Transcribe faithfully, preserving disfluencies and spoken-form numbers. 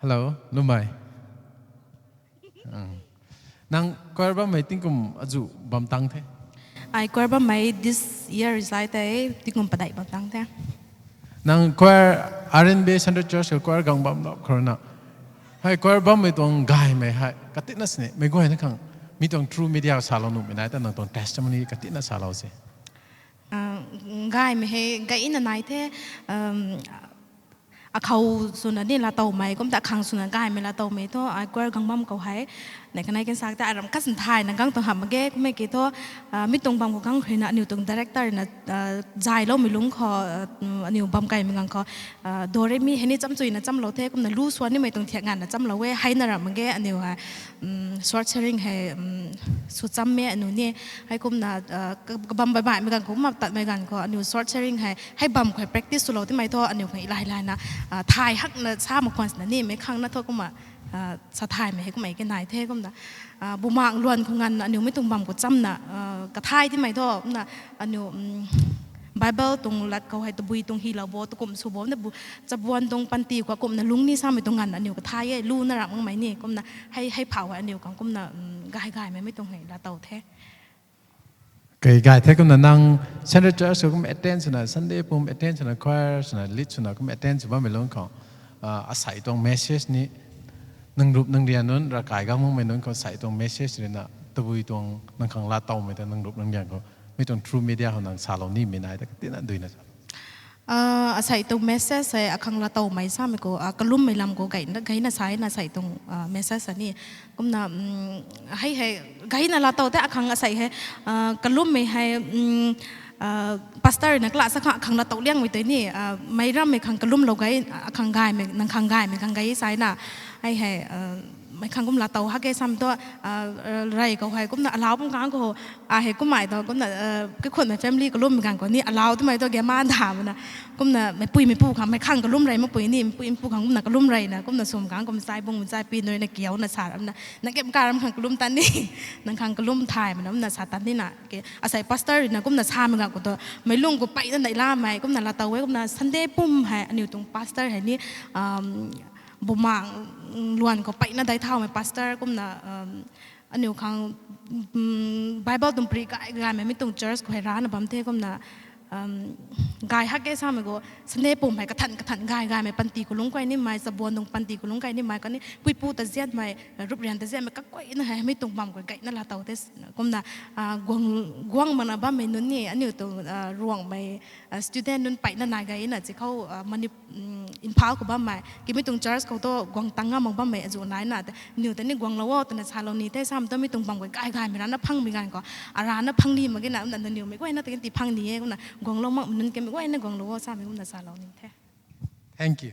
Hello, Lumei. Nang choir bammei tingkum azuh bam tang the? Ai choir bammei this year zai tei tingkum padeih bam tang the. Nang choir, R N B Central Church ka choir gang bam lap khou na, hei choir bammei tuang gaymei hei katina sini meic guayna khang mi tuang through media salou nuhmei nai ta nang tuang testimony katina salou se. Gaymei hei gayna nai the. Akhou swna ni laatowmei kumta akhang swna gaymei laatowmei thu ai choir gang bam khou hei, nei kanei kan sak ta aram kasan thayna gang tuang hamh mak ge kummei ki thu, mi tuang bam khou gang khruina aniu tuang director na zayloumei lungc khou, aniu bam kaymei gang khou, do re mi hei ni chamchuina chamlou the kumna lu swan nimei tuang thiak nganvna chamlou e heina ram mak ge aniu hei short sharing hei sw cham e aniu ni. Heikumna kabam baihmei ganv khou kumna tatmei ganv khou aniu short sharing hei hei bam khou hei practice swlou timei thu aniu khang ilay layna thay hakna sa mak khwan sina ni meic khang na thu kumna sa thaymei hei kummei ke nai the kumna, bumaeng luan khou nganvna aniu mi tuang bam khou chamna kathay timei thu kumna aniu Bible tuang lat khou hei tabui tuang hylou bo, takum sw bo na bu, chabuan tuang panty khou kumna lungc ni samei tuang nganvna aniu kathay e, lu na ram makmei ni kumna hei hei phau hei aniu khang kumna gay gaymei mi tuang hei laatow the. Kei gay the kumna nang Central Church khou kum attend swna, Sunday pum attend swna, choir swna, lead swna kum attend sw bammei lungc khou asei tuang message ni nang rup nang rian nunc ravkai gang makmei nunc khou asei tuang message ruina tabui tuang nang khang laatowmei ta nang rup nang rian khou mi tuang through media khou nang salou nimei nai ta katina duina sa. Asei tuang message hei akhang laatowmei samei khou kalummei lam khou gayna gayna sa na asei tuang message sa ni kumna hei hei gayna laatow tei akhang asei hei kalummei hei pastor na kala sa khang akhang laatow liangmei tei ni meic rammei khang kalumlou gay, akhang gaymei nang khang gaymei khang gay sa na hei hei meic khang kum laatow hak e sam tu rey khou hei kumna alau pum kang khou a hei kummei tu kumna kaikhunmei family kalummei ganv khou ni alau timei tu gay ma damna kumna meicpui meicpu khang meic khang kalum rey makpui ni meicpui meicpu khang kumna kalum reyna kumna swm kang kum chai bung chai pi nui na kiauna sa ramna nang kemkaram khang kalum tan ni nang khang kalum thaymei namna sa tan nina asei pastor ruina kumna samei ganv khou tu meic lung khou peyna neihlamei kumna laatow e kumna Sunday pum hei aniu tuang pastor hei ni bumaeng luan khou peyna dai thaumei pastor kumna aniu khang Bible tuang pri gay gaymei mi tuang church khou hei rana bam the kumna gay hak e samei khou Sunday pum hei kathan kathan gay gaymei panty khou lungc kai nimei chabuan tuang panty khou lungc kai nimei kani puipu ta zianmei rup rian ta zianmei kakuayna hei mi tuang bam khou gayna laatow the kumna guang makna bammei nunc ni aniu tuang Ruangmei student nunc peyna nai gayna chi khou Imphal khou bammei kimi tuang church khou tu guang tang ngam mak bammei azuh naina te niw ta ni guanglou o twna salou ni the sam tu mi tuang bam khou gay gaymei rana phangmei ganv khou arana phang ni mak gena kumna nangniwmei guayna ta kan ti phang ni e kumna guanglou makmei nunc kemei guayna guanglou o samei kumna salou ni the. Thank you.